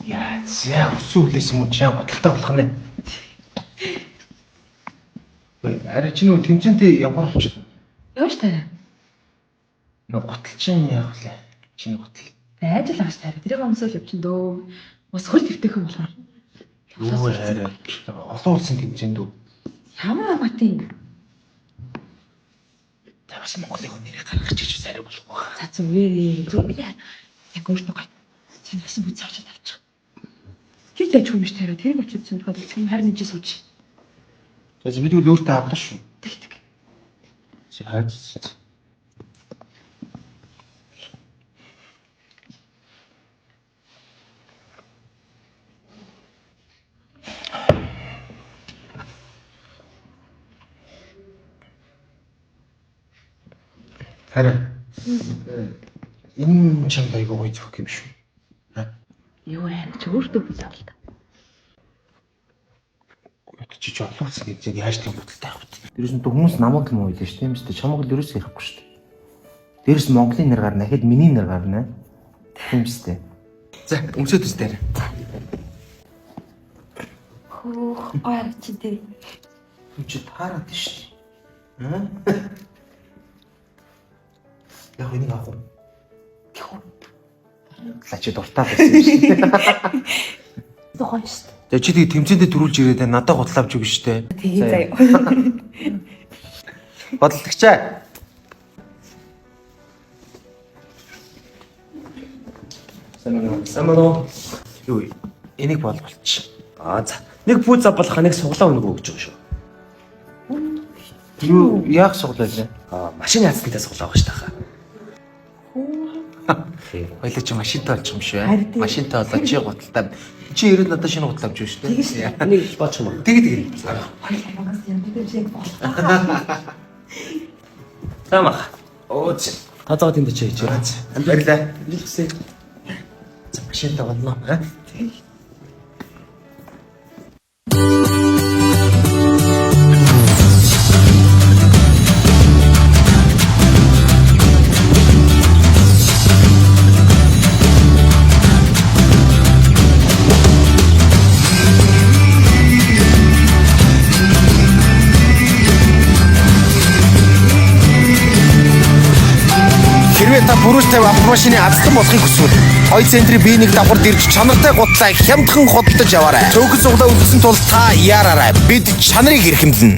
Яа, зя өсөө хүлээс юм уу чам бодолтой болох нэ. Ой, арай чи нөө тэмцэнтэй явах болчих. Явж таарай. Нөө гутал чинь яах вэ? Чиний гутал. Байж л агш таарай. Тэрийг өмсөөл явчин дөө. Ус хөл твтэйхэн болохоор. Юу вэ арай? Олон улсын тэмцээнд үү? Ямар хамаатай юм. За бас Монголын хүн нэрийг гаргах гэж арай болох байх. За зүгээр зүгээр. Яг өөртөө гай. Чи насан бүц авчиад авчих. Тэр дайж юм биш таарай. Тэрийг очиж сонирхоод үзэх юм харин энэ сууж. За бид үл өөртөө авлаа шүү. Тэг тэг. Чи хайж. Харин энэ чамд айгуу гоё зөх юм шүү. Юу вэ? Чи өөртөө бүц авал та. Чи чи олон улсын тэмцээнд яаж тийм бодолтой явах вэ? Дээрээс нь хүмүүс намайг л муу байлаа шүү дээ. Тийм үстэй чамайг л ерөөсөө ярихгүй шүү дээ. Дээрээс Монголын нэр гарна, дахиад миний нэр гарна. Тийм үстэй. За, өмсөд үстэй. Хөөх гой харагч тий. Чи таарад шүү дээ. Аа? Яг энийг авах уу? Ла чи дуртай байсан юм шүү дээ. Зохион шүү дээ. За чи тэгээ тэмцээндээ төрүүлж ирээд надад гутал авч өгнө шүү дээ. Тэгээ заяа. Бодлогчаа. Сайн уу? Юу энийг болболч. Аа за. Нэг пүүз болох нэг суглаа өнгөө гэж байгаа шүү. Юу яах суглаа лээ? Аа машин яцсантай суглаа байгаа шүү дээ. Хоёлаа чи машинтай олчих юм шүү. Харин тийм. Машинтай олоо чи гуталтай. Чи ирээд надад шинэ гутал авч өгнө шүү дээ. Энийг бодчих юм уу? Тэг тэг. Хоёлаа мангас юм би шиг болох. За мах. Оо чи. Тозоо тэнд чи хийж. Баярлалаа. Амжилт хүсье. За машинтай болно. Аа. Хэрвээ та бүрүүш 50 автомашины азтан болохыг хүсвэл Хой центрийн B1 давхар дэрж чанартай гутлаа хямдхан худалдаж аваарай. Цөөхөн суглаа үлдсэн тул та яараарай. Бид чанарыг эрхэмлэнэ.